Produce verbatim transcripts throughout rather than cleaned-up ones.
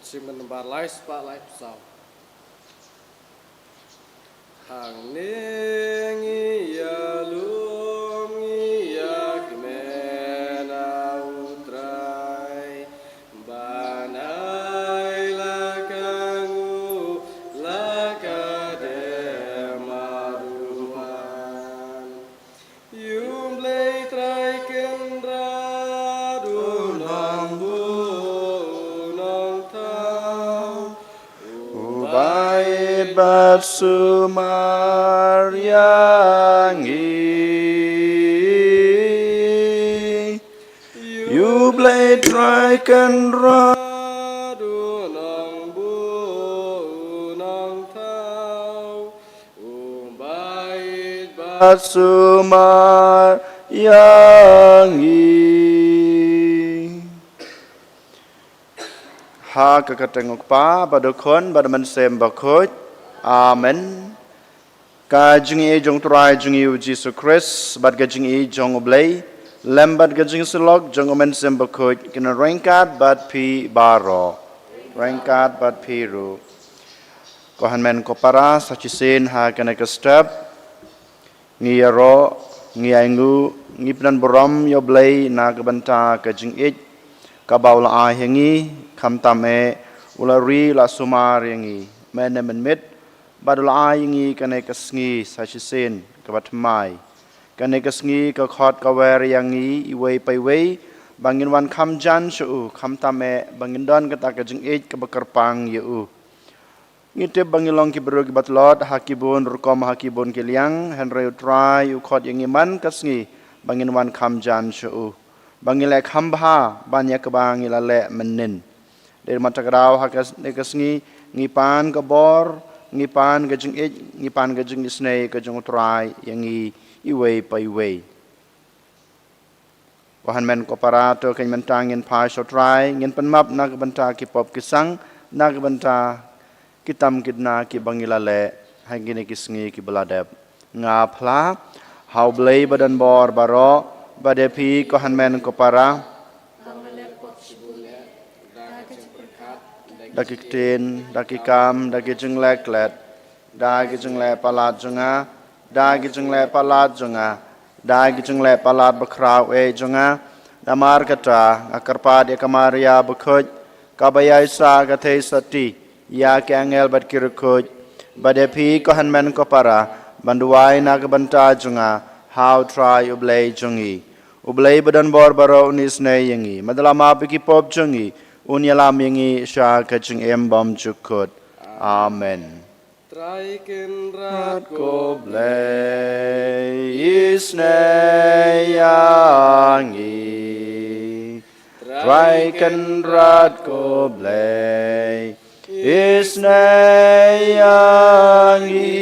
Simen bar lai spah lai phew saw. Hangne ngi ïalum ngi ïakmen ha U Trai, ban ai la ka nguh la ka dem ha U Trai. Ïa U Blei Trai Kynrad, U Nongbuh U Nongthaw, Uba ïeit bad sumar ïa ngi. Ïa U Blei Trai Kynrad, U Nongbuh U Nongthaw, Uba ïeit bad sumar ïa ngi. Ha ka kyrteng U Kpa bad U Khun bad U Mynsiem Bakhuid. Amen. Ka jingïeit jong U Trai jong ngi U Jisu Khrist bad ka jingïeit jong U Blei, lem bad ka jingsyllok jong U Mynsiem Bakhuid, kin nang ryngkat bad phi baroh. Ryngkat bad phi ruh. Ko hynmen ko para, sa shisien ha kane ka step ngi ïaroh, ngi ainguh, ngi pyndonburom ïa U Blei na ka bynta ka jingïeit kaba u la ai ha ngi, khamtam eh u la ri, u la sumar ïa ngi mynne mynmiet, bad u la ai ïa ngi kane ka sngi sa shisien kaba thymmai. Kane ka sngi ka khot ka wer ïa ngi iwei pa iwei ba ngin wan kham jan sha u, khamtam eh ba ngin don kata ka jingïeit kaba kyrpang ïa u. Ngi tip ba ngi long ki briew kiba tlot ha ki bun rukom, ha ki bun ki liang, hynrei U Trai u khot ïa ngi man ka sngi ba ngin wan kham jan sha u, ba ngin leh kham bha ban ïa kaba ngi la leh mynnin. Dei mynta ka daw ha kane ka sngi ngi pan ka bor, ngi pan ka jingïeit, ngi pan ka jingisynei ka jong U Trai ïa ngi iwei pa iwei. Ko hynmen ko para, to kein mynta ngin phai sha U Trai, ngin pan map na ka bynta ki pop ki sang, na ka bynta ki tam ki dna kiba ngi la leh ha kine ki sngi kiba la dep. Nga phla ha U Blei badonbor baroh, bad ïa phi ko hynmen ko para, da ki ktien, da ki kam, da ki jingleh klet, da ki jingleh palat jong nga, da ki jingleh palat jong nga, da ki jingleh palat bakhraw eh jong nga. Namar kata nga kyrpad ïa ka Maria bakhuid, kaba ïaisah ka theisotti ïa ki angel bad ki riewkhuid, bad ïa phi ko hynmen ko para, ban duwai na ka bynta jong nga ha U Trai U Blei jong ngi. U Blei badonbor baroh un isynei ïa ngi, bad un ïalam ïa ki pop jong ngi, un ïalam ïa ngi sha ka jingim bymjukut. Amen. Trai Kynrad ko Blei, isynei ïa ngi. Trai Kynrad ko Blei, isynei ïa ngi.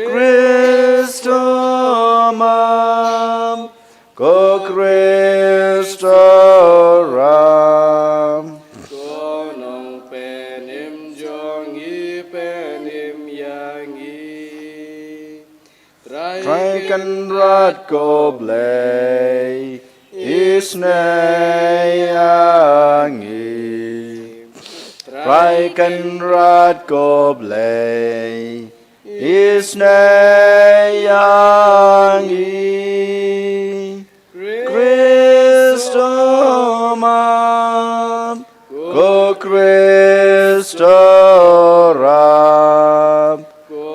Khrist um ap, ko Khrist u ram. Ko Nongpynim jong ngi, pynim ïa ngi. Trai Kynrad ko Blei, isynei ïa ngi. Trai Kynrad ko Blei, isynei ïa ngi. Khrist um ap, ko Khrist u ap,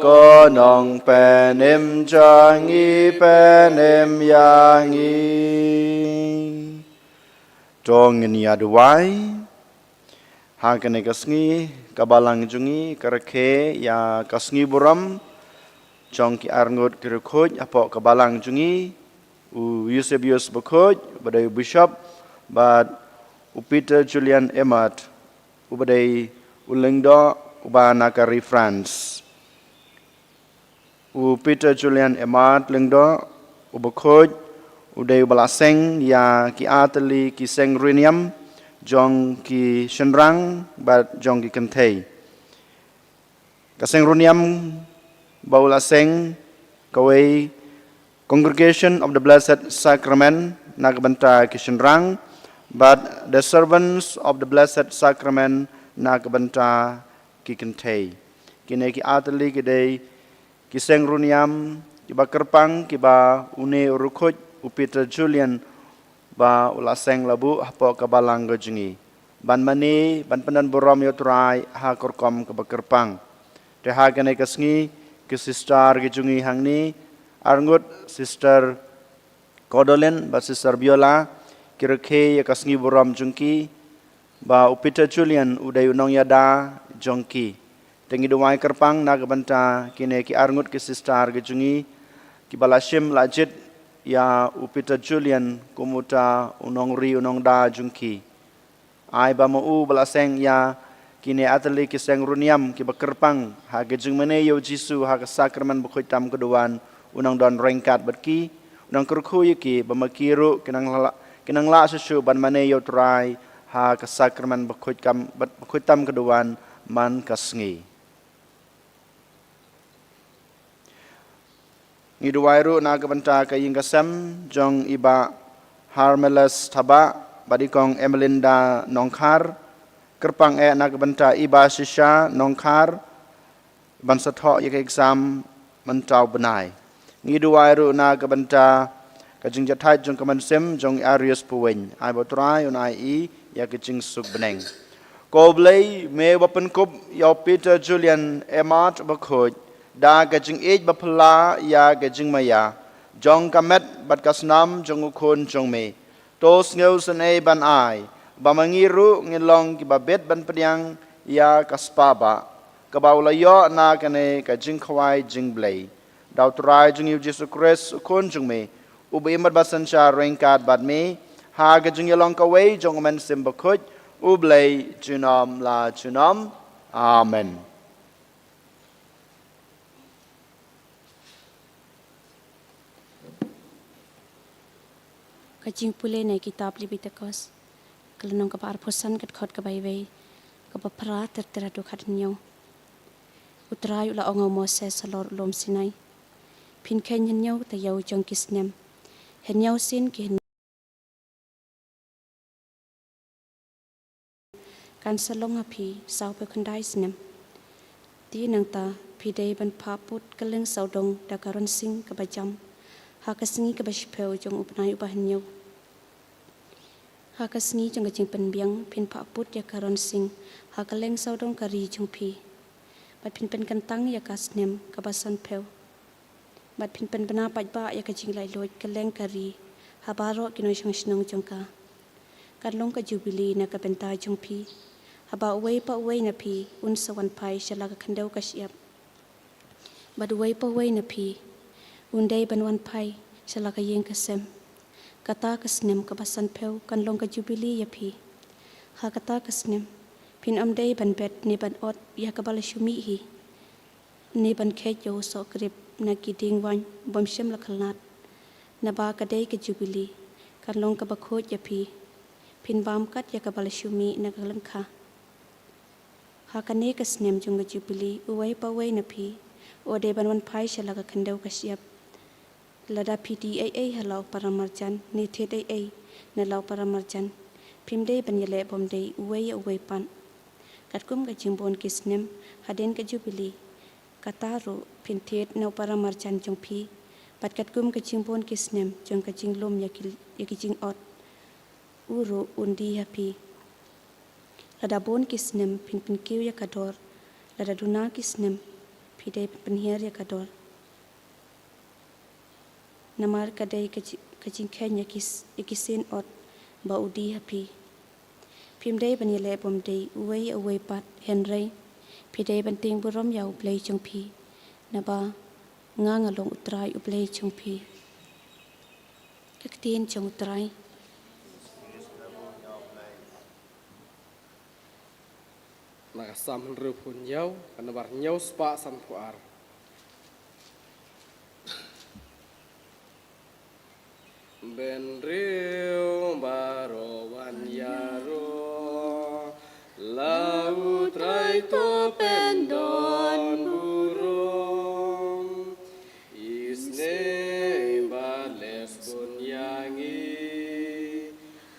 ko Nongpynim jong ngi, pynim ïa ngi. To ngin ïa duwai. Ha kane ka sngi, ka balang jong ngi ka rakhe ïa ka sngi burom jong ki arngut ki riewkhuid hapoh ka balang jong ngi, u Eusebius Bakhuid, uba dei u Bishop, bad u Peter Julian Aymard, uba dei u lyngdoh uba na ka ri France. U Peter Julian Aymard lyngdoh, u Bakhuid, u dei uba la seng ïa ki artylli ki seng riewniam jong ki shynrang bad jong ki kynthei. Ka seng riewniam ba u la seng, kawei, Congregation of the Blessed Sacrament na ka bynta ki shynrang, But the servants of the Blessed Sacrament na ka bynta ki kynthei. Kine ki artylli ki dei ki seng ruh niam kiba kyrpang kiba une u riewkhuid u Peter Julian ba u la seng la buh hapoh ka balang ka jong ngi ban mane ban pyndon burom ïa u Trai ha ka rukom kaba kyrpang. Te ha kane ka sngi ki sister ki jong ngi hangne, arngut Sister Kodolin bad Sister Biola, ki rakhe ïa ka sngi burom jong ki ba u Peter Julian u dei u nongïada jong ki. Te ngi duwai kyrpang na ka bynta kine ki arngut ki sister ki jong ngi kiba la shim la jied ïa u Peter Julian kum uta u nongri u nongda jong ki. Ai ba ma u ba la seng ïa kine artylli ki seng ruh niam kiba kyrpang ha ka jingmane ïa u Jisu ha ka sakramen bakhuid tam ka duwan, u nang don ryngkat bad ki, u nang kyrkhu ïa ki ba ma ki ruh ki nang lah, ki nang lah shuh shuh ban mane ïa u Trai ha ka sakramen bakhuid kam, bakhuid tam ka duwan man ka sngi. Ngi duwai ruh na ka bynta ka ïing ka sem jong i Bah Harmelas Thabah bad i Kong Emelinda Nongkhar, kyrpang eh na ka bynta i Bah Shisha Nongkhar ban sa thoh ïa ka exam mynta u bnai. Ngi duwai ruh na ka bynta ka jingjahthait jong ka mynsiem jong i Arius Puwin. Ai ba u Trai un ai i ïa ka jingsuk bneng. Ko Blei, me ba pynkup ïa u Peter Julian, e Mat bakhuid, da ka jingïeit ba phylla ïa ka jingmaïa jong ka met bad ka snam jong u Khun jong me. To sngewsynei ban ai ba ma ngi ruh ngin long kiba bit ban pdiang ïa ka spah bah kaba u la ïoh na kane ka jingkhawai jingblei. Da u Trai jong ngi u Jisu Khrist u Khun jong me, uba im bad ba synshar ryngkat bad me ha ka jingïalong kawei jong u Mynsiem Bakhuid, U Blei junom la junom. Amen. Ka jingpule na kitab Lebitikos, ka lynnong kaba arphew san, ka dkhot kaba iwei, kaba phra ter ter haduh khathynñiew. U Trai u la ong ha u Moses halor u lum Sinai: Phin kheiñ hynñiew taïew jong ki snem. Hynñiew sien ki hynñiew kan sa long ha phi sawphew khyndai snem. Te nangta phi dei ban phah put kylleng sawdong da ka ronsing kaba jam ha ka sngi kaba shiphew jong u bnai uba hynñiew. Ha ka sngi jong ka jingpynbiang phin phah put ïa ka ronsing ha kylleng sawdong ka ri jong phi, bad phin pynkyntang ïa ka snem kaba sanphew. Bad phin pynbna paidbah ïa ka jinglaitluid kylleng ka ri ha baroh ki nongshong shnong jong ka. Kan long ka jubili na ka bynta jong phi, haba uwei pa uwei na phi un sa wan phai sha la ka khyndew ka shyiap. Bad uwei pa uwei na phi un dei ban wan phai sha la ka ïing ka sem. Kata ka snem kaba sanphew kan long ka jubili ïa phi. Ha kata ka snem phin ym dei ban bet ne ban ot ïa kaba la shu mih hi, ne ban kheit ïa u soh krip na ki dieng waiñ bym shym la khyllad. Naba ka dei ka jubili, kan long kaba khuid ïa phi. Phin bam kat ïa kaba la shu mih na ka lyngkha. Ha kane ka snem jong ka jubili, uwei pa uwei na phi u dei ban wan phai sha la ka khyndew ka shyiap. Lada phi die ei ei ha la u paramarjan ne thied ei ei na la u paramarjan, phim dei ban ïaleh bymdei uwei ïa uwei pat. Katkum ka jingbun ki snem hadien ka jubili, kata ruh phin thied na u paramarjan jong phi. Bad katkum ka jingbun ki snem jong ka jinglum ïa ki, ïa ki jingot, u ruh un die ha phi. Lada bun ki snem phin pynkiew ïa ka dor, lada duna ki snem phi dei pynhiar ïa ka dor. Namar ka dei ka ji-, ka jingkheiñ ïa ki s-, ïa ki sien ot ba u die ha phi. Phim dei ban ïaleh bymdei uwei ïa uwei pat, hynrei phi dei ban tieng burom ïa U Blei jong phi, naba nga nga long U Trai U Blei jong phi. Ka ktien jong U Trai. Na ka Salm hynriewphew hynñiew, ka nambar hynñiew spah sanphew ar. Bynriew baroh wan ïaroh, la U Trai to pyndon burom. Isynei ba leh bun ïa ngi,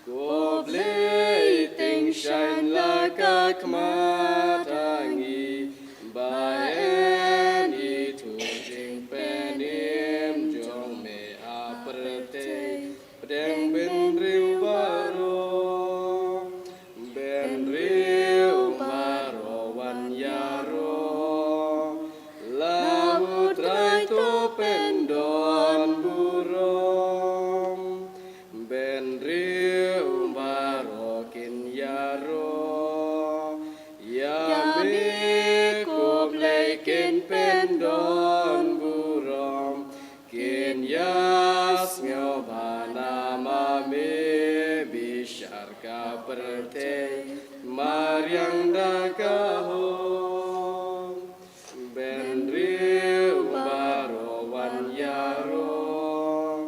ko Blei Shine la ka khmat ha ngi, ba yn ithuh jingpynim jong me ha pyrthei. Pdeng bynriew baroh, bynriew baroh wan ïaroh, la U Trai to pyndon burom. Bynriew baroh kin ïaroh, ïa me ko Blei kin pyndon burom. Kin ïasngew ba namar me bishar ka pyrthei, mariang da ka hok. Bynriew baroh wan ïaroh,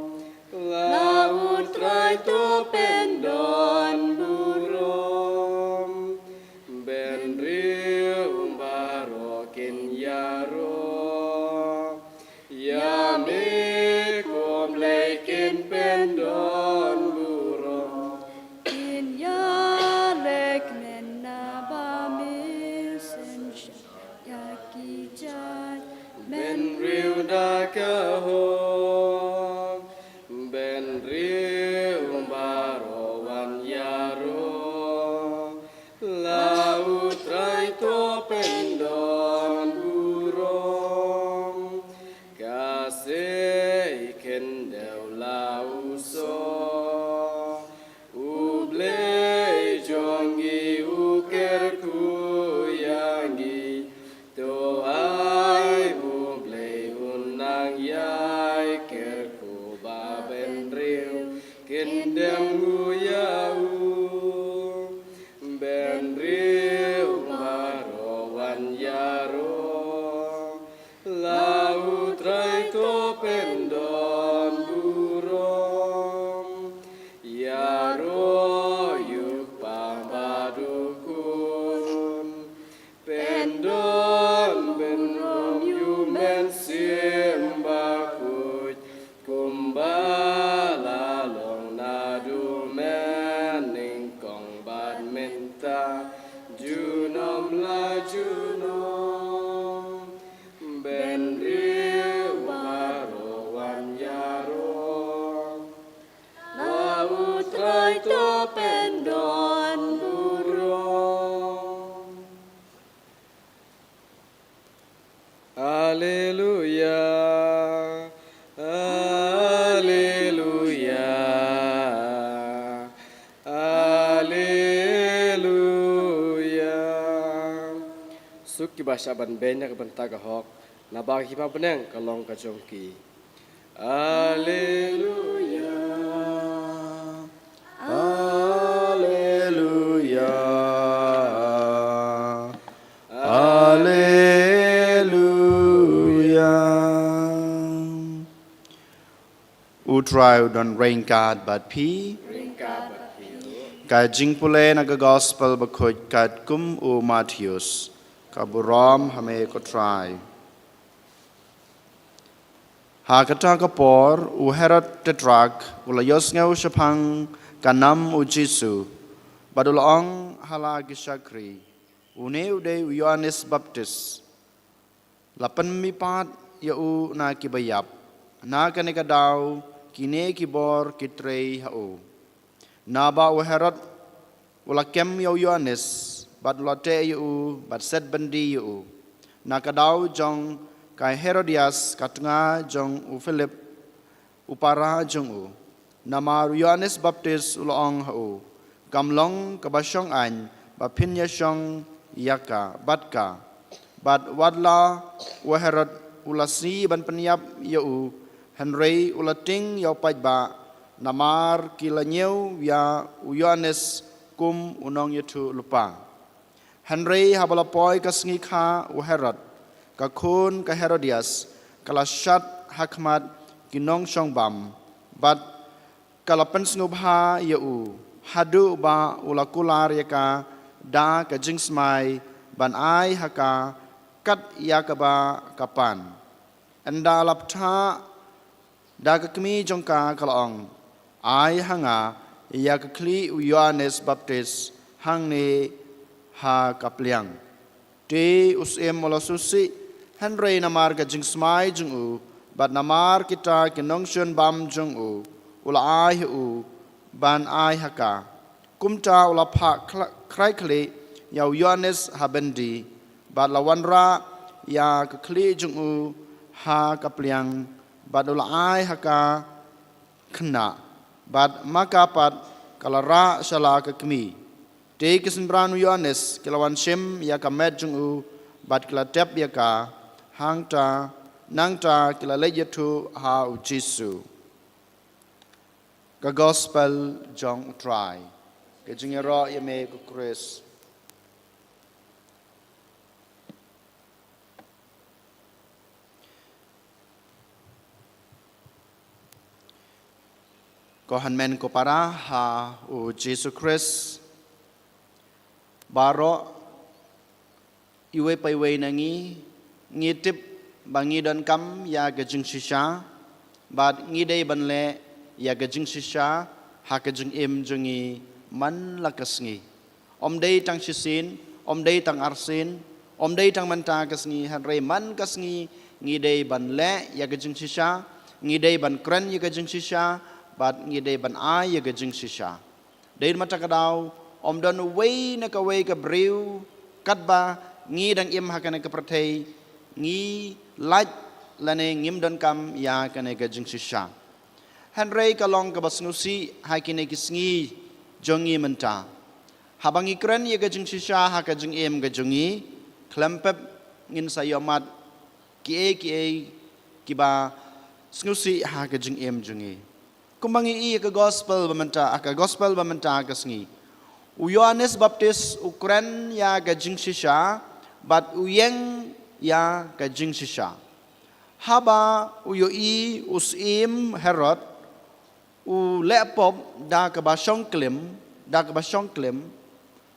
la U Trai to pyndon burom. Bynriew baroh kin ïaroh, ïa me ko Blei kin pyndon burom. Kin ïaleh mynta ba me synshar ïa ki jait. Bynriew da ka hok, bynriew baroh wan ïaroh, la U Trai to pyndon burom. Ka sei khyndew la u soh, U Blei jong ngi u kyrkhu ïa ngi. To ai U Blei u nang ïai kyrkhu, ba bynriew kin dem nguh ïa u. Bynriew baroh wan ïaroh, la U Trai to pyndon burom. Ïaroh ïa u Kpa bad u Khun, pyndon burom ïa u Mynsiem Bakhuid, kumba la long naduh mynnyngkong bad mynta, junom la junom. Bynriew baroh wan ïaroh, la U Trai to pyndon burom. Alleluia, alleluia, alleluia. Suk kiba shah ban beiñ na ka bynta ka hok, naba ka hima bneng ka long ka jong ki. Alleluia, alleluia, alleluia. U Trai u don ryngkat bad phi. Ryngkat bad phi ruh. Ka jingpule na ka Gospel Bakhuid katkum u Mathaios. Ka burom ha me ko Trai. Ha kata ka por, u Herod Tetrak u la ïohsngew shaphang ka nam u Jisu, bad u la ong ha la ki shakri, une u dei u Ïoannis Baptis. La pynmihpat ïa u na kiba ïap. Na kane ka daw, kine ki bor ki trei ha u. Naba u Herod u la kem ïa u Ïoannis, bad u la teh ïa u, bad set byndi ïa u. Na ka daw jong ka Herodias ka tnga jong u Philip, u para jong u. Namar u Ïoannis Baptis u la ong ha u, kam long kaba shong aiñ ba phin ïashong ïa ka, bad ka. Bad wat la u Herod u la sngi ban pynïap ïa u, hynrei u la tieng ïa u paidbah, namar ki la ñiew ïa u Ïoannis kum u nongïathuhlypa. Hynrei haba la poi ka sngi kha u Herod, ka khun ka Herodias ka la shad ha khmat ki nongshongbam, bad ka la pynsngewbha ïa u, haduh ba u la kular ïa ka da ka jingsmai ban ai ha ka kat ïa kaba ka pan. Ynda la bthah da ka kmie jong ka, ka la ong, ai ha nga ïa ka khlieh u Ïoannis Baptis hangne ha ka pliang. Te u syiem u la sngewsih, hynrei namar ka jingsmai jong u, bad namar kita ki nongshun bam jong u, u la ai ha u, ban ai ha ka. Kumta u la phah khla- khrai khlieh ïa u Ïoannis ha byndi, bad la wanrah ïa ka khlieh jong u ha ka pliang, bad u la ai ha ka khynnah, bad ma ka pat ka la rah sha la ka kmie. Te ki synran u Ïoannis ki la wan shim ïa ka met jong u, bad ki la tep ïa ka, hangta, nangta ki la leit ïathuh ha u Jisu. Ka Gospel jong u Trai. Ka jingïaroh ïa me ko Khrist. Ko hynmen ko para ha u Jisu Khrist. Baroh iwei pa iwei na ngi, ngi tip ba ngi donkam ïa ka jingshisha, bad ngi dei ban leh ïa ka jingshisha ha ka jingim jong ngi man la ka sngi. Ym dei tang shisien, ym dei tang arsien, ym dei tang mynta ka sngi, hynrei man ka sngi ngi dei ban leh ïa ka jingshisha, ngi dei ban kren ïa ka jingshisha, bad ngi dei ban ai ïa ka jingshisha. Dei na kata ka daw, ym don uwei na kawei ka briew, katba ngi dang im ha kane ka pyrthei, ngi lait lane ngim donkam ïa kane ka jingshisha. Hynrei ka long kaba sngewsih ha kine ki sngi jong ngi mynta. Haba ngi kren ïa ka jingshisha ha ka jingim ka jong ngi, khlem pep ngin sa ïohmad kiei kiei kiba sngewsih ha ka jingim jong ngi. Kumba ngi ïohi ha ka gospel ba mynta, ha ka gospel ba mynta ka sngi, u Ïoannis Baptist u kren ïa ka jingshisha, bad u ïeng ïa ka jingshisha. Haba u ïohi u syiem Herod u leh pop da kaba shong klim, da kaba shong klim,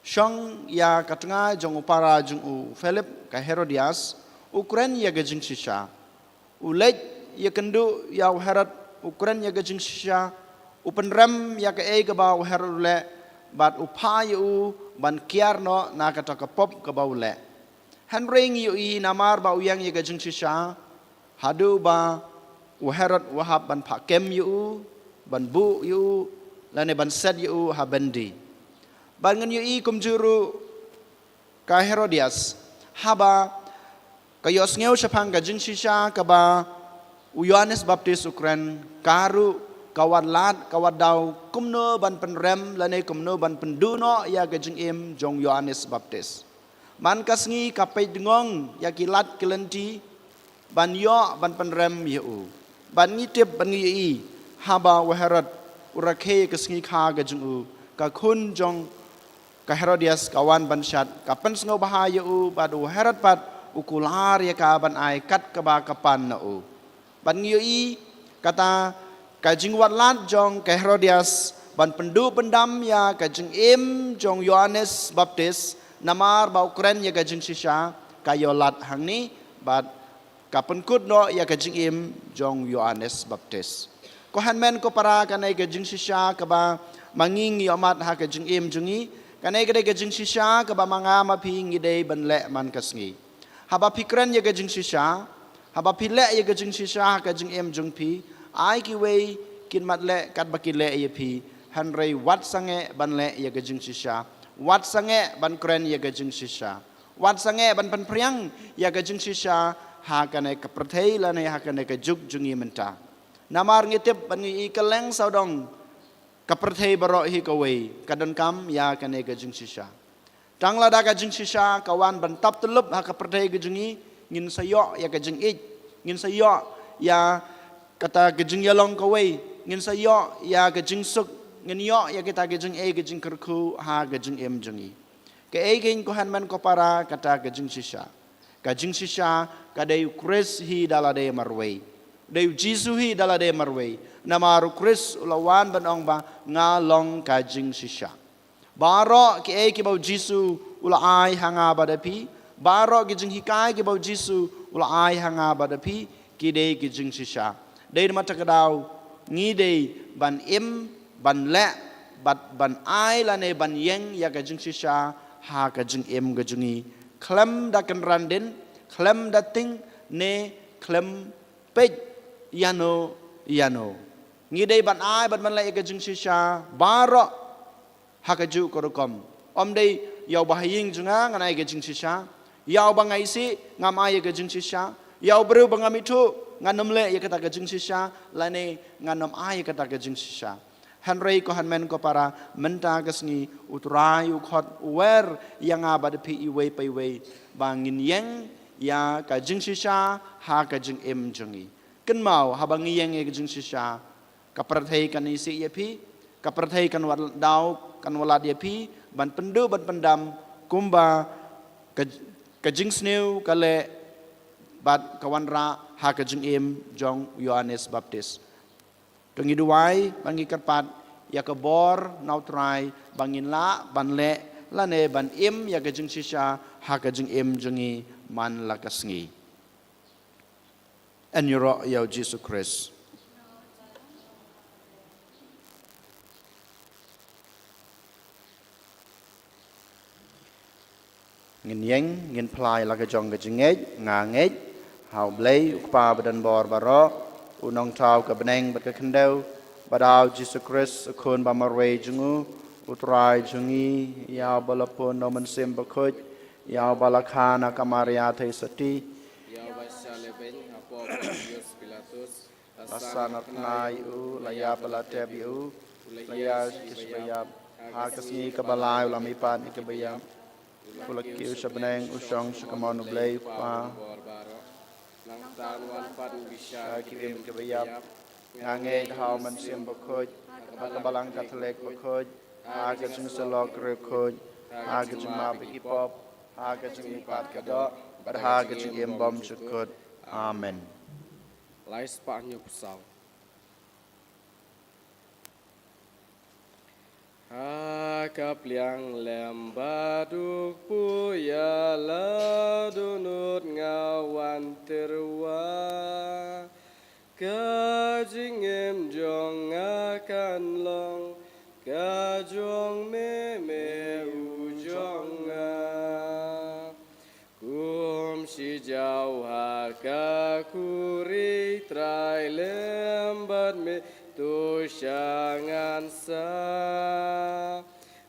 shong ïa ka tnga jong u para jong u Philip, ka Herodias, u kren ïa ka jingshisha. U leit ïakynduh ïa u Herod, u kren ïa ka jingshisha, u pynrem ïa kaei kaba u Herod u leh, bad u phah ïa u ban kiar noh na kata ka pop kaba u leh. Hynrei ngi ïohi namar ba u ïeng ïa ka jingshisha, haduh ba u Herod u hap ban phah kem ïa u, ban buh ïa u, lane ban set ïa u ha byndi. Bad ngan ïohi kumjuh ruh ka Herodias, haba ka ïohsngew shaphang ka jingshisha kaba u Ïoannis Baptist u kren, ka ruh ka wad lad, ka wad daw kumno ban pynrem lane kumno ban pynduh noh ïa ka jingim jong u Ïoannis Baptist. Man ka sngi ka peit dngong ïa ki lad ki lynti ban ïoh ban pynrem ïa u. Bad ngi tip bad ngi ïohi, haba u Herod u rakhe ïa ka sngi kha ka jong u, ka khun jong ka Herodias ka wan ban shad, ka pynsngewbha ïa u, bad u Herod pat u kular ïa ka ban ai kat kaba ka pan na u. Bad ngi ïohi kata ka jingwad lad jong ka Herodias ban pynduh pyndam ïa ka jingim jong u Ïoannis Baptist, namar ba u kren ïa ka jingshisha, ka ïoh lad hangne, bad ka pynkut noh ïa ka jingim jong u Ïoannis Baptist. Ko hynmen ko para, kane ka jingshisha kaba ma ngi ngi ïohmad ha ka jingim jong ngi, kane ka dei ka jingshisha kaba ma nga ma phi ngi dei ban leh man ka sngi. Haba phi kren ïa ka jingshisha, haba phi leh ïa ka jingshisha ha ka jingim jong phi, ai kiwei kin mat leh katba ki leh ïa phi, hynrei wat sangeh ban leh ïa ka jingshisha, wat sangeh ban kren ïa ka jingshisha, wat sangeh ban pynphriang ïa ka jingshisha ha kane ka pyrthei lane ha kane ka juk jong ngi mynta. Namar ngi tip bad ngi i kylleng sawdong ka pyrthei baroh hi kawei ka donkam ïa kane ka jingshisha. Tang lada ka jingshisha ka wan ban tap tyllup ha ka pyrthei ka jong ngi, ngin sa ïoh ïa ka jingïeit, ngin sa ïoh ïa kata ka jingïalong kawei, ngin sa ïoh ïa ka jingsuk, ngin ïoh ïa kita ka jingeh ka jingkyrkhu ha ka jingim jong ngi. Kaei keiñ ko hynmen ko para kata ka jingshisha? Ka jingshisha ka dei u Khrist hi da lade marwei. Dei u Jisu hi da lade marwei. Namar u Khrist u la wan ban ong ba nga long ka jingshisha. Baroh kiei kiba u Jisu u la ai ha nga bad ha phi, baroh ki jinghikai kiba u Jisu u la ai ha nga bad ha phi, ki dei ki jingshisha. Dei na kata ka daw ngi dei ban im, ban leh, bad ban ai lane ban ïeng ïa ka jingshisha ha ka jingim ka jong ngi, khlem da kynran dien, khlem da tieng, ne khlem peit ïano ïano. Ngi dei ban ai bad ban leh ïa ka jingshisha baroh ha kajuh ka rukom. Ym dei ïa uba ha ïing jong nga ngan ai ka jingshisha, ïa uba nga isih ngam ai ïa ka jingshisha, ïa u briew ba ngam ithuh ngan ym leh ïa kata ka jingshisha, lane ngan ym ai ïa kata ka jingshisha. Hynrei ko hynmen ko para, mynta ka sngi U Trai u khot u wer ïa nga bad phi iwei pa iwei ba ngin ïeng ïa ka jingshisha ha ka jingim jong ngi. Kynmaw, haba ngi ïeng ïa ka jingshisha, ka pyrthei kan isih ïa phi, ka pyrthei kan wallam, kan wallam ïa phi ban pynduh ban pyndam kumba ka, ka jingsniew ka leh bad ka wanrah ha ka jingim jong u Ïoannis Baptist. To ngi duwai ba ngi kyrpad ïa ka bor na U Trai ba ngin lah ban leh lane ban im ïa ka jingshisha ha ka jingim jong ngi man la ka sngi. Yn ïaroh ïa U Jisu Khrist. Ngin ïeng, ngin phla ïa la ka jong ka jingngeit. Nga ngeit ha U Blei U Kpa badonbor baroh, U Nongthaw ka bneng bad ka khyndew, bad ha U Jisu Khrist U Khun bamarwei jong U, U Trai jong ngi, ïa uba la pun na U Mynsiem Bakhuid, ïa uba la kha na ka Maria Theisotti, ïa uba shah lehbeiñ hapoh Pontius Pilatus, la sah na tnga ïa U, la ïap bad la tep ïa U, la ïaid sha ki baïap, ha ka sngi kaba lai U la mihpat na ki baïap, U la kiew sha bneng, U shong sha ka mon U Blei U Kpa. Nangta Un wan pat ban bishar ïa ki im ki baïap. Nga ngeit ha U Mynsiem Bakhuid, ha ka Balang Katholik bakhuid, ha ka jingïasyllok riewkhuid, ha ka jingmap ïa ki pop, ha ka jingmihpat ka doh, bad ha ka jingim bymjukut. Amen. Lai spah hynñiewphew saw. Ha ka pliang lem bad u kpu ïa la dohnud nga wan tyrwa. Ka jingim jong nga kan long ka jong Me, Me u jong nga. Kum shi jaw ha ka khuri, Trai, lem bad Me to sha ngan sa.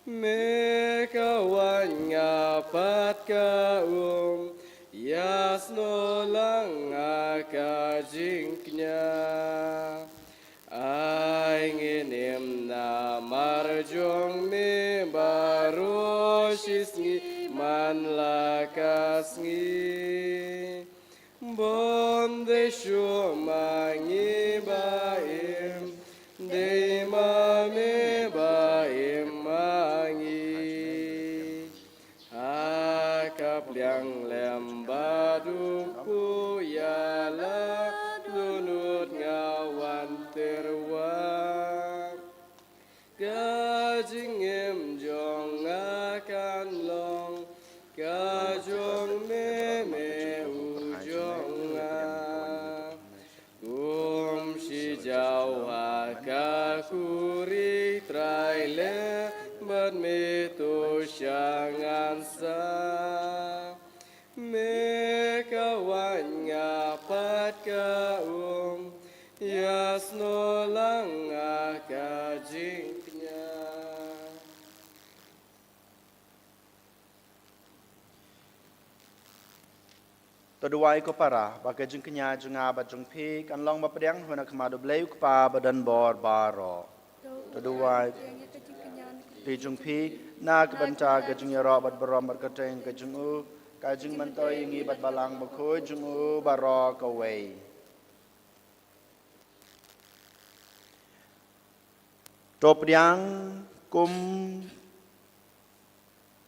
Me ka wan, nga pat ka um, ïasnoh lang ha ka jingkñia. Ai ngin im namar jong Me baroh shi sngi man la ka sngi. Bym dei shuh ma ngi ba im, dei ma Me ba im ma ngi. Ha ka pliang lem bad u kpu ïa la dohnud nga wan tyrwa. Ka jingim jong nga kan long ka jong Me, Me u jong nga. Kum shi jaw ha ka khuri, Trai, lem bad Me to sha ngan sa. Me ka wan, nga pat ka um, ïasnoh lang ha ka jingkñia. To duwai ko para, ba ka jingkñia jong nga bad jong phi kan long bapdiang ha khmat U Blei U Kpa badonbor baroh. To duwai, phi jong phi, na ka bynta ka jingïaroh bad burom bad kyrteng ka jong U, ka jingmyntoi ïa ngi bad Balang Bakhuid jong U baroh kawei. To pdiang kum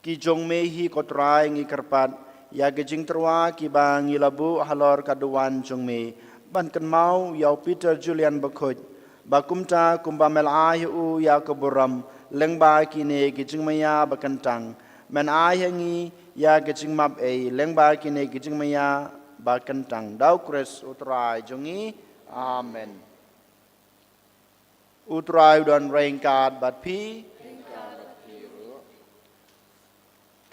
ki jong Me hi ko Trai, ngi kyrpad ïa ki jingtyrwa kiba ngi la buh halor ka duwan jong Me, ban kynmaw ïa u Peter Julian Bakhuid, ba kumta kumba Me la ai ha u ïa ka burom lyngba kine ki jingmaïa ba kyntang, Men ai ha ngi ïa ka jingmap ei lyngba kine ki jingmaïa ba kyntang. Da U Khrist U Trai jong ngi. Amen. U Trai u don ryngkat bad phi.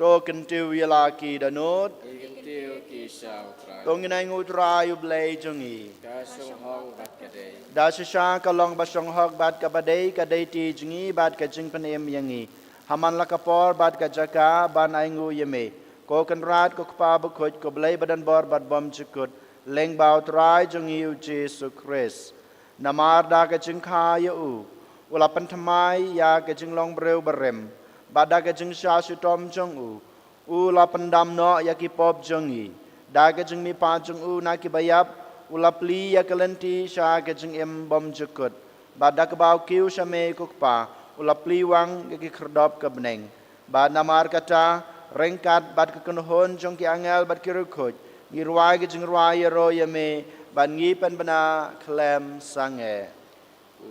To kyntiew ïa la ki da nud. Ngi kyntiew ki sha U Trai. To ngin ai nguh U Trai U Blei jong ngi. Ka shong hok bad ka dei. Da shisha ka long ba shong hok bad kaba dei ka dei ti jong ngi bad ka jingpynim ïa ngi. Ha man la ka por bad ka jaka ban ai nguh ïa me, ko Kynrad, ko Kpa bakhuid, ko Blei badonbor bad bymjukut, lyngba U Trai jong ngi U Jisu Khrist. Namar da ka jingkha ïa u, u la pynthymmai ïa ka jinglong briew barim, bad da ka jingshah shitom jong u, u la pyndam noh ïa ki pop jong ngi. Da ka jingmihpat jong u na kiba ïap, u la plie ïa ka lynti sha ka jingim bymjukut, bad da kaba u kiew sha me ko Kpa, u la plie wang ïa ki khyrdop ka bneng. Bad namar kata, ryngkat bad ka kynhun jong ki angel bad ki riewkhuid, ngi rwai ka jingrwai ïaroh ïa me, bad ngi pynbna khlem sangeh. U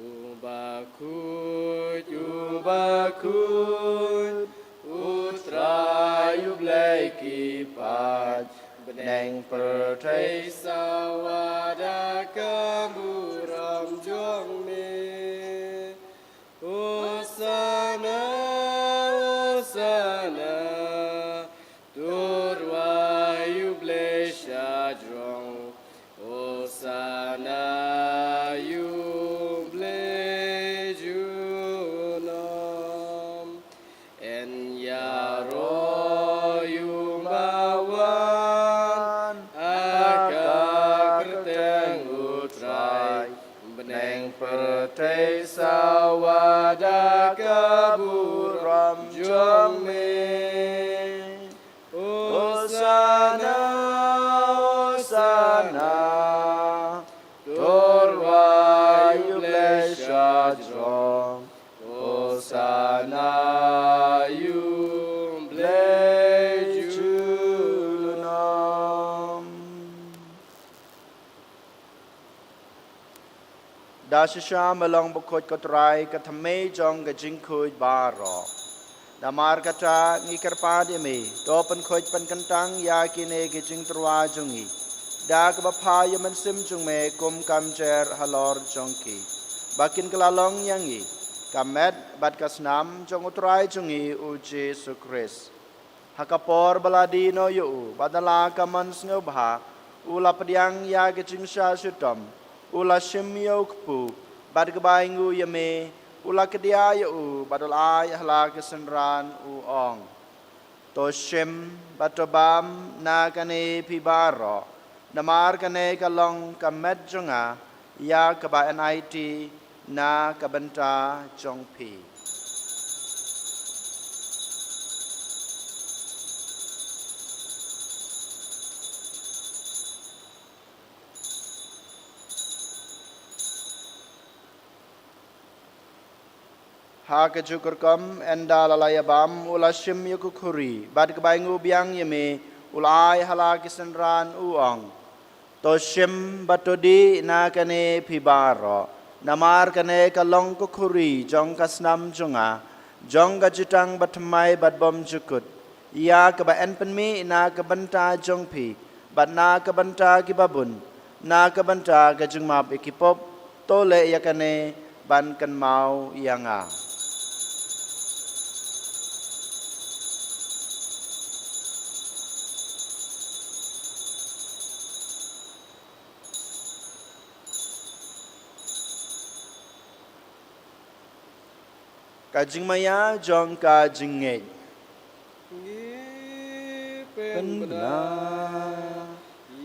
bakhuid, u bakhuid, U Trai U Blei ki paid, bneng pyrthei sawa da ka burom jong me. Hosana, Hosana, to rwai U Blei shajrong. Hosana ïa U Blei junom. Yn ïaroh ïa u ba wan ha ka kyrteng U Trai. Bneng pyrthei sawa da ka burom jong me. Hosana, Hosana, to rwai U Blei shajrong. Hosana ïa U Blei junom. Da shisha me long bakhuid ko Trai, ka thymmei jong ka jingkhuid baroh. Namar kata ngi kyrpad ïa me, to pynkhuid pynkyntang ïa kine ki jingtyrwa jong ngi da kaba phah ïa u Mynsiem jong me kum ka mjer halor jong ki, ba kin kylla long ïa ngi ka met bad ka snam jong U Trai jong ngi U Jisu Khrist. Ha ka por ba la die noh ïa u bad da la ka mon sngewbha, u la pdiang ïa ka jingshah shitom, u la shim ïa u kpu, bad kaba ainguh ïa me, u la kdiah ïa u bad u la ai ha la ki synran, u ong: To shim bad to bam na kane phi baroh, namar kane ka long ka met jong nga, ïa kaba yn aiti na ka bynta jong phi. Ha kajuh ka rukom, ynda la la ïa bam, u la shim ïa ka khuri, bad kaba ainguh biang ïa me, u la ai ha la ki synran, u ong: To shim bad to dih na kane phi baroh, namar kane ka long ka khuri jong ka snam jong nga, jong ka jutang bathymmai bad bymjukut, ïa kaba yn pynmih na ka bynta jong phi bad na ka bynta kiba bun, na ka bynta ka jingmap ïa ki pop. To leh ïa kane ban kynmaw ïa nga. Ka jingmaïa jong ka jingngeit. Ngi pynbna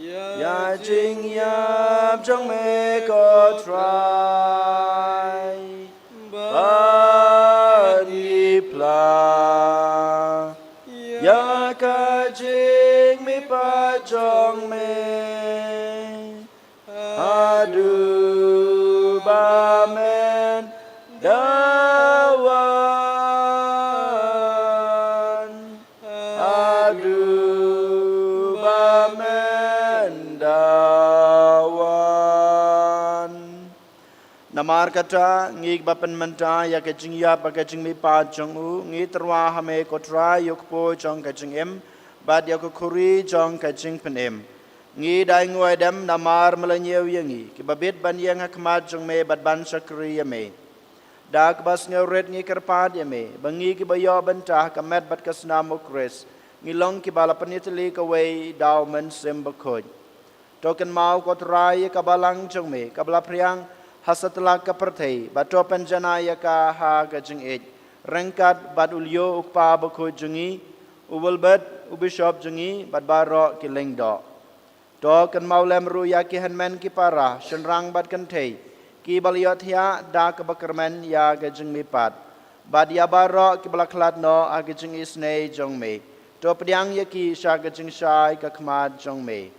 ïa jingïap jong me ko Trai, bad ngi phla ïa ka jingmihpat jong me. Haduh ba men da wan. Haduh ba men da wan. Namar kata, ngi ba pynmynta ïa ka jingïap bad ka jingmihpat jong u, ngi tyrwa ha me ko Trai ïa u kpu jong ka jingim, bad ïa ka khuri jong ka jingpynim. Ngi da ainguh aidem namar me la ñiew ïa ngi, kiba bit ban ïeng ha khmat jong me bad ban shakri ïa me. Da kaba sngewrit ngi kyrpad ïa me ba ngi kiba ïoh bynta ha ka met bad ka snam u Khrist ngi long kiba la pynïatylli kawei da u Mynsiem Bakhuid. To kynmaw ko Trai ïa ka balang jong me kaba la phriang ha satlak ka pyrthei, bad to pynjanai ïa ka ha ka jingïeit ryngkat bad u Leo u Kpa Bakhuid jong ngi, u Wilbert u Bishop jong ngi, bad baroh ki lyngdoh. To kynmaw lem ruh ïa ki hynmen ki para, shynrang bad kynthei kiba la ïohthiah da kaba kyrmen ïa ka jingmihpat, bad ïa baroh kiba la khlad noh ha ka jingisynei jong me. To pdiang ïa ki sha ka jingshai ka khmat jong me.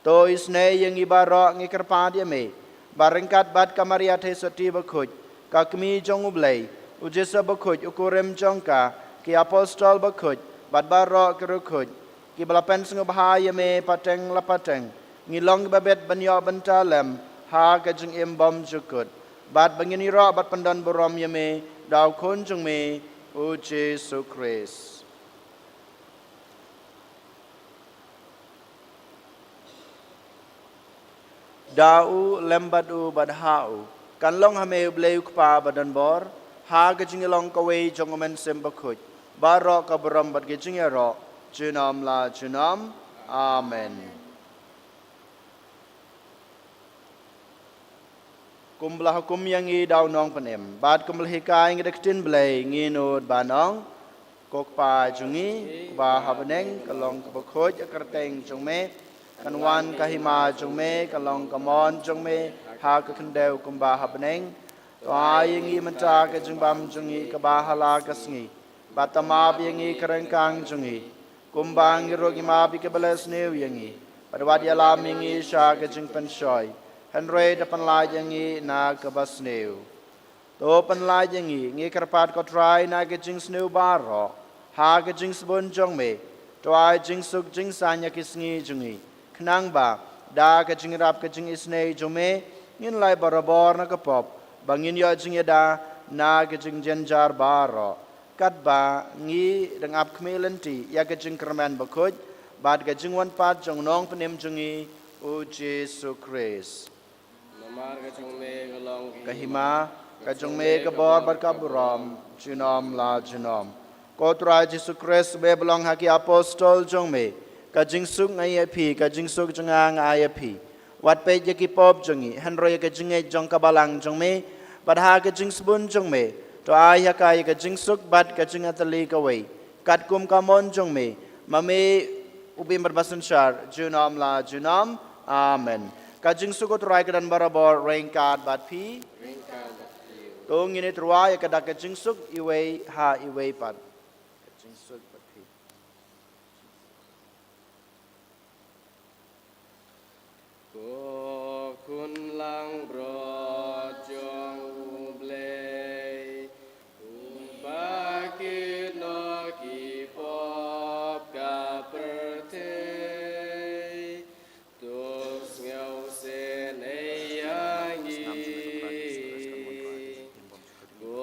To isynei ïa ngi baroh, ngi kyrpad ïa me ba ryngkat bad ka Maria Theisotti Bakhuid, ka Kmie jong u Blei, u Joseph Bakhuid u kurim jong ka, ki Apostol Bakhuid, bad baroh ki riewkhuid kiba la pynsngewbha ïa me pateng la pateng, ngin long kiba bit ban ïoh bynta lem ha ka jingim bymjukut, bad ba ngin ïaroh bad pyndonburom ïa me da u Khun jong me, u Jisu Khrist. Da u, lem bad u, bad ha u, kan long ha me u Blei u Kpa badonbor, ha ka jingïalong kawei jong u Mynsiem Bakhuid, baroh ka burom bad ka jingïaroh junom la junom. Amen. Kumba la hukum ïa ngi da u Nongpynim, bad kumba la hikai ïa ngi da ka ktien Blei, ngin nud ban ong: Ko Kpa jong ngi uba ha bneng, ka long kaba khuid ïa ka kyrteng jong me. Kan wan ka hima jong me, kan long ka mon jong me ha ka khyndew kumba ha bneng. To ai ïa ngi mynta ka jingbam jong ngi kaba ha la ka sngi, bad to map ïa ngi ka ryngkang jong ngi, kumba ngi ruh ngi map ïa kiba leh sniew ïa ngi. Bad wat ïalam ïa ngi sha ka jingpynshoi, hynrei to pynlait ïa ngi na kaba sniew. To pynlait ïa ngi, ngi kyrpad ko Trai, na ka jingsniew baroh, ha ka jingsbun jong me. To ai jingsuk jingsaiñ ïa ki sngi jong ngi, khnang ba da ka jingïarap ka jingisynei jong me, ngin lait barabor na ka pop, ba ngin ïoh jingïada na ka jingjynjar baroh, katba ngi dang ap khmih lynti ïa ka jingkyrmen bakhuid bad ka jingwan pat jong u Nongpynim jong ngi, u Jisu Khrist. Namar ka jong me ka long ka hima, ka jong me ka bor bad ka burom junom la junom. Ko Trai Jisu Khrist, me ba la ong ha ki apostol jong me: Ka jingsuk nga ai ïa phi, ka jingsuk jong nga nga ai ïa phi. Wat peit ïa ki pop jong ngi, hynrei ïa ka jingngeit jong ka balang jong me, bad ha ka jingsbun jong me, to ai ha ka ïa ka jingsuk bad ka jingïatylli kawei, katkum ka mon jong me, ma me u bym bad basynshar junom la junom. Amen. Ka jingsuk u Trai ka don barabor ryngkat bad phi. To ngin ïatyrwa ïa ka dak ka jingsuk iwei ha iwei pat. Ka jingsuk bad phi. Ko Khun langbrot jong U Blei, uba kit noh ki pop ka pyrthei, to sngewsynei ïa ngi. Ko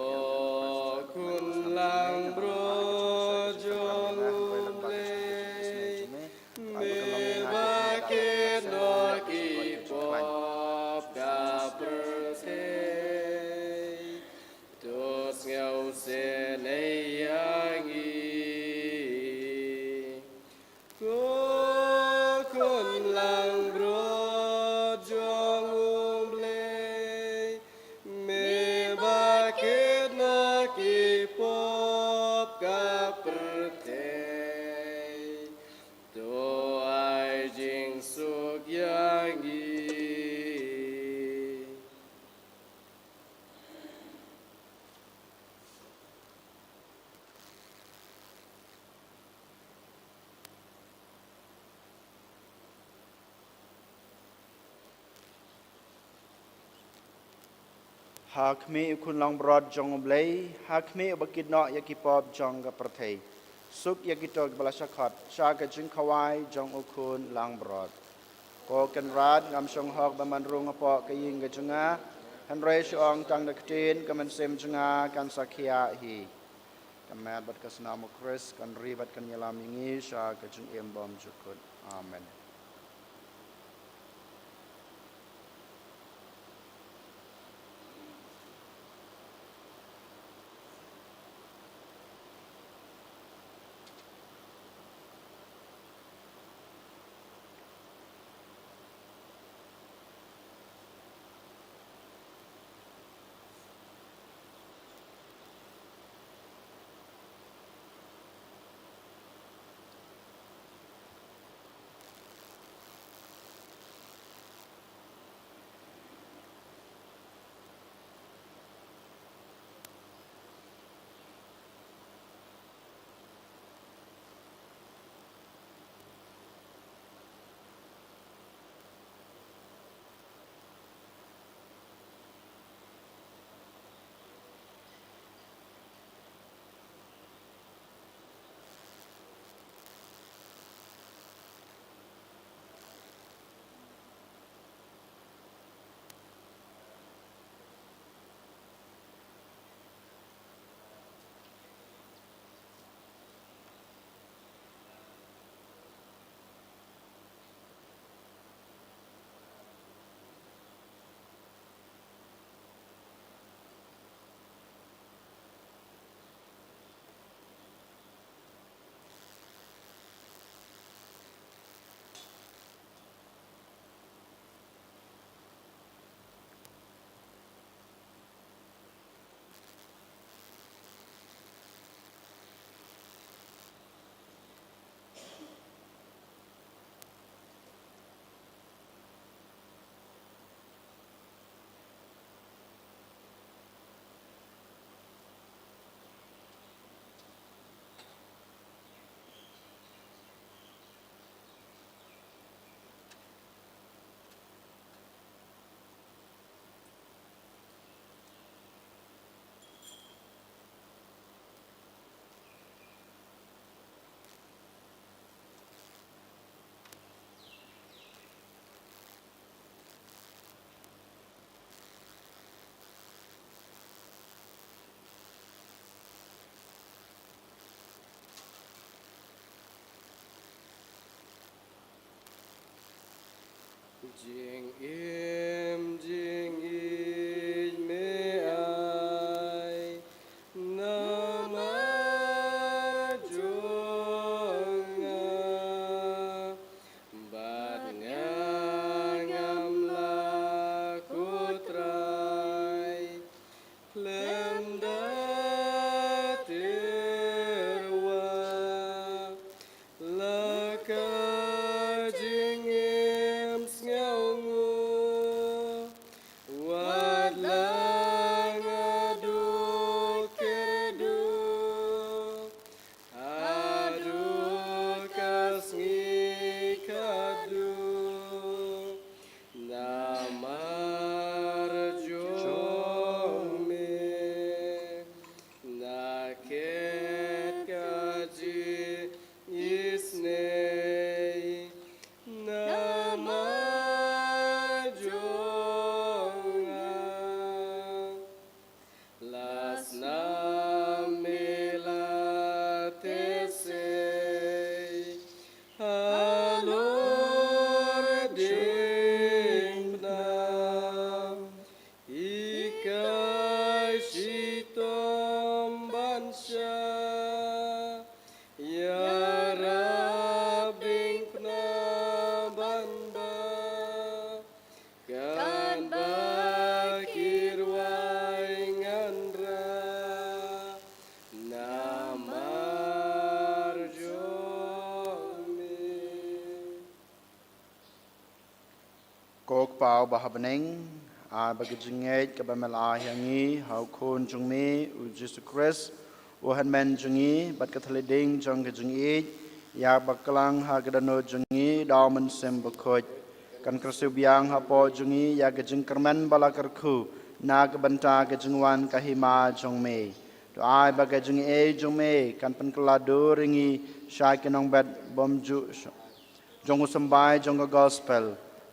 Khun langbrot jong U Blei, me ba kit noh ki pop ka pyrthei, to sngewsynei ïa ngi. Ko Khun langbrot jong U Blei, me ba kit noh ki pop ka pyrthei, to ai jingsuk ïa ngi. Ha khmih u Khun langbrot jong U Blei, ha khmih uba kit noh ïa ki pop jong ka pyrthei, suk ïa kito kiba la shah khot sha ka jingkhawai jong u Khun langbrot. Ko Kynrad, ngam shong hok ban rung hapoh ka ïing ka jong nga, hynrei shu ong tang da ka ktien, ka mynsiem jong nga kan sa khiah hi. Ka met bad ka snam u Khrist kan ri bad kan ïalam ïa ngi sha ka jingim bymjukut. Amen. Jingim jingïeit me ai namar jong nga, bad nga ngam lah, ko Trai, khlem da tyrwa. La ka jingim sngewnguh, wat la nga duh kyrduh, haduh ka sngi kaba duh. Namar jong me, na khet ka jingisynei namar jong nga. La snam me la theh sei halor diengphna, hikai shitom ban shah ïarap diengphna ban bah, katba ki rwai ngan rah namar jong me. Ko Kpa uba ha bneng, ai ba ka jingngeit kaba me la ai ha ngi ha u Khun jong me u Jisu Khrist, u hynmen jong ngi, bad ka thylliej ding jong ka jingïeit, ïa baklang ha ka dohnud jong ngi da u Mynsiem Bakhuid, kan kyrsiew biang hapoh jong ngi ïa ka jingkyrmen ba la kyrkhu na ka bynta ka jingwan ka hima jong me. To ai ba ka jingaiei jong me kan pynkylla dur ïa ngi sha ki nongbet bymjukjong u symbai jong ka gospel.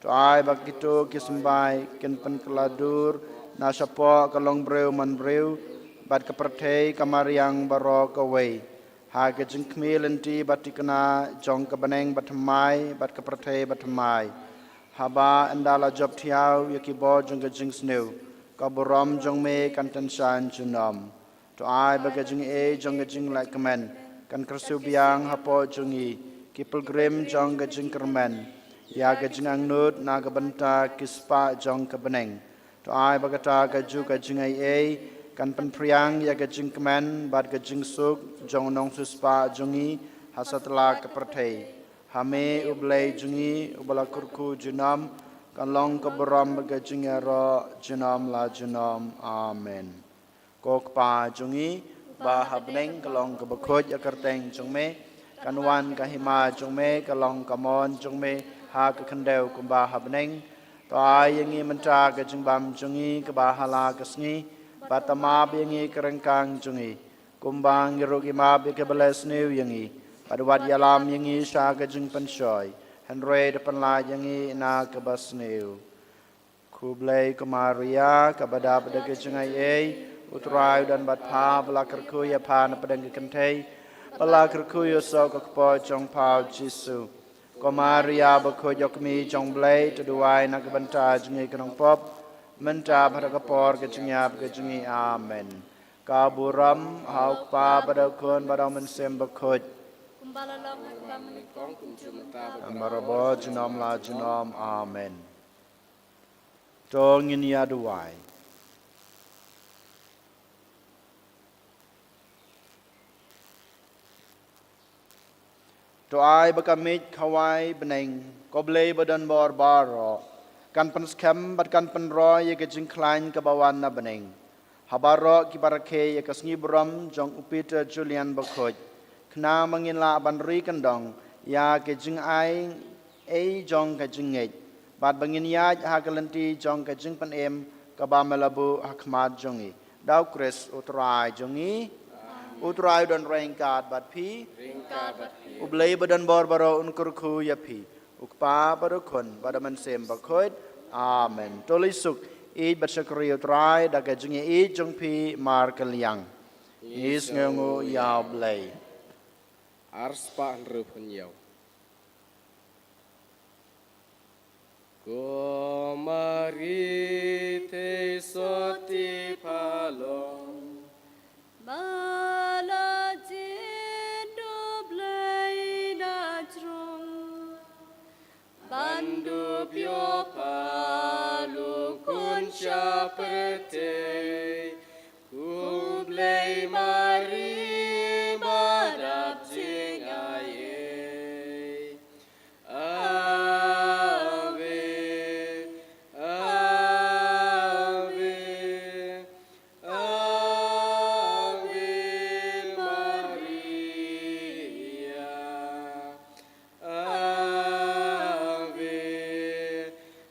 To ai ba kito ki symbai kin pynkylla dur na shapoh ka longbriew manbriew bad ka pyrthei ka mariang baroh kawei, ha ka jingkhmih lynti ba thikna jong ka bneng bathymmai bad ka pyrthei bathymmai, haba ynda la jop thiaw ïa ki bor jong ka jingsniew, ka burom jong me kan tyngshaiñ junom. To ai ba ka jingaiei jong ka jinglehkmen kan kyrsiew biang hapoh jong ngi, ki pilgrim jong ka jingkyrmen, ïa ka jingangnud na ka bynta ki spah jong ka bneng. To ai ba kata kajuh ka jingaiei kan pynphriang ïa ka jingkmen bad ka jingsuk jong u nongsiewspah jong ngi ha satlak ka pyrthei. Ha me u Blei jong ngi uba la kyrkhu junom, kan long ka burom bad ka jingïaroh junom la junom. Amen. Ko Kpa jong ngi ba ha bneng, ka long kaba khuid ïa ka kyrteng jong me. Kan wan ka hima jong me, ka long ka mon jong me ha ka khyndew kumba ha bneng. To ai ïa ngi mynta ka jingbam jong ngi kaba ha la ka sngi, bad to map ïa ngi ka ryngkang jong ngi, kumba ngi ruh ngi map ïa kiba leh sniew ïa ngi. Bad wat ïalam ïa ngi sha ka jingpynshoi, hynrei to pynlait ïa ngi na kaba sniew. Khublei ko Maria, kaba dap da ka jingaiei, u Trai u don bad pha, ba la kyrkhu ïa pha na pdeng ki kynthei, ba la kyrkhu ïa u soh ka kpoh jong pha u Jisu. Ko Maria bakhuid, ïa ka kmie jong u Blei, to duwai na ka bynta jong ngi ki nongpop, mynta bad ha ka por ka jingïap ka jong ngi. Amen. Ka burom ha u Kpa bad ha u Khun bad ha u Mynsiem Bakhuid. Kumba la long ha kaba nyngkong, kumjuh mynta bad barabor, junom la junom. Amen. To ngin ïa duwai. To ai ba ka miej khawai bneng, ko Blei ba don bor baroh, kan pynskhem bad kan pynroi ïa ka jingkhlaiñ kaba wan na bneng ha baroh kiba rakhe ïa ka sngi burom jong u Peter Julian Bakhuid, khnang ba ngin lah ban ri kyndong ïa ka jingaiei jong ka jingngeit, bad ba ngin ïaid ha ka lynti jong ka jingpynim kaba me la buh ha khmat jong ngi. Da u Khrist u Trai jong ngi. U Trai u don ryngkat bad phi. Ryngkat bad phi. U Blei ba don bor baroh un kyrkhu ïa phi, u Kpa bad u Khun bad u Mynsiem Bakhuid. Amen. To leit suk, ïeit bad shakri u Trai da ka jingïeit jong phi markylliang. Ngi sngewnguh ïa u Blei. Ar spah hynriew phew hynñiew. Ko Mari te soti phalong. Ba la jin U Blei na jrong. Ban dup ïoh pha U Khun sha pyrthei. Khublei Mari ba dap jingai ei. Ave, Ave, Ave Maria. Ave,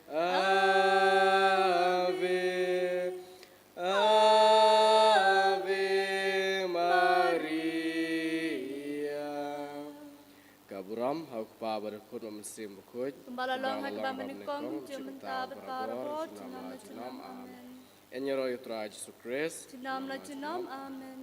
Ave, Ave Maria. Ka burom ha U Kpa bad U Khun bad U Mynsiem Bakhuid. Kumba la long ha kaba nyngkong, jong mynta bad barabor, junom la junom. Amen. Ïaroh ïa U Trai Jisu Khrist. Junom la junom. Amen.